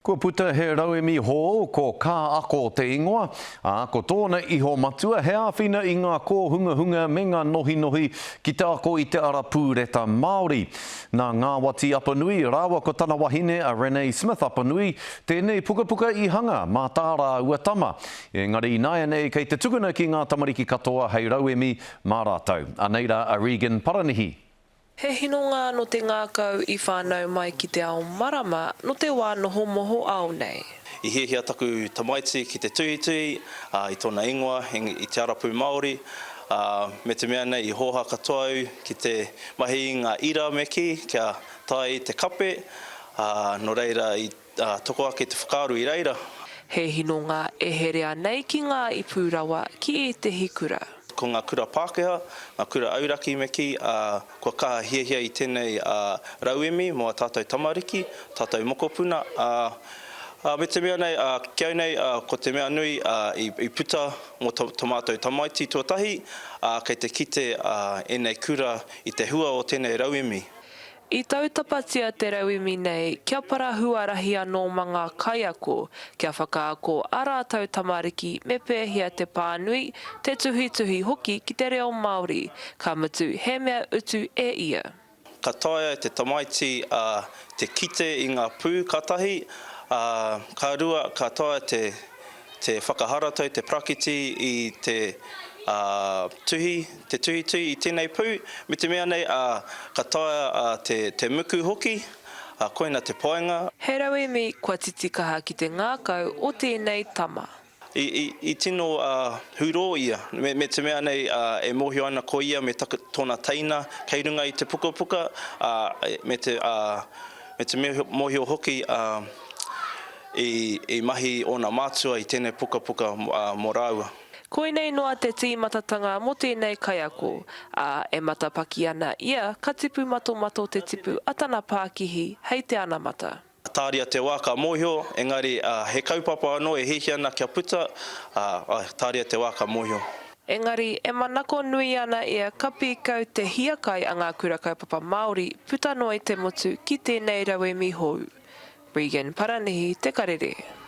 Kua puta he rauemi hou, ko Ka Ako te ingoa, ā, ko tōna iho matua he āwhina i ngā kōhungahunga me ngā nohinohi ki te ako i te ara pūreta Māori. Nā Ngāwati Apanui rāua ko tana wahine a Renee Smith Apanui tēnei pukapuka i hanga mā tā rāua tama. Engari ināianei kei te tukuna ki ngā tamariki katoa hei rauemi mā rātou. Anei rā a Regan Paranihi. He hinonga no te ngākau i whānau mai ki te ao marama no te wā noho moho ao nei. I hiahia taku tamaiti ki te tuhituhi i tōna ingoa i te arapū Māori, ā, me te mea nei i hōhā katoa au ki te mahi i ngā ira me kī kia tae i te kape, ā, nō reira i toko ake te whakaaro i reira. He hinonga e herea nei ki ngā ipu rawa ki ētehi kura. Ko ngā kura Pākehā, ngā kura auraki me kī, ā, kua kaha hiahia i tēnei rauemi mō ā tātou tamariki, tātou mokopuna, ā, ā, me te mea nei, ā, ki au nei, ā, ko te mea nui, ā, i, i puta mō tō, tō mātou tamaiti tuatahi, ā, kei te kite, ā, ēnei kura i te hua o tēnei rauemi. I tautapatia te rauemi nei kia para huarahi anō ma ngā kaiako kia whakaako a rātou tamariki me pēhea te pānui, te tuhituhi hoki ki te reo Māori, ka mutu he mea utu e ia. Ka taea e te tamaiti te kite i ngā pū ka tahi, ā, ka rua ka taea te te whakaharatau, te parakiti i te tuhi, te tuhituhi i tēnei pū, me te mea nei, ka taea te, te muku hoki, koina te painga. He rauemi kua titikaha ki te ngākau o tēnei tama. I, i, i tino hurō ia, me, me te mea nei, e mōhio ana ko ia me taku, tōna teina kei runga i te pukapuka, ā, me te, ā, me te mōhio hoki, ā, I mahi ōna mātua i tēnei pukapuka mō rāua. Koinei noa te tīmatatanga mō tēnei kaiako, ā, e matapaki ana ia ka tipu matomato te tipu a tana pākihi hei te anamata. Tāria te wā ka mōhio, engari he kaupapa anō e hiahia ana kia puta, ā, tāria te wā ka mōhio. Engari, e manako nui ana ia ka pīkau te hiakai a ngā kura kaupapa Māori puta noa i te motu ki tēnei rauemi hou. Regan Paranihi, Te Karere.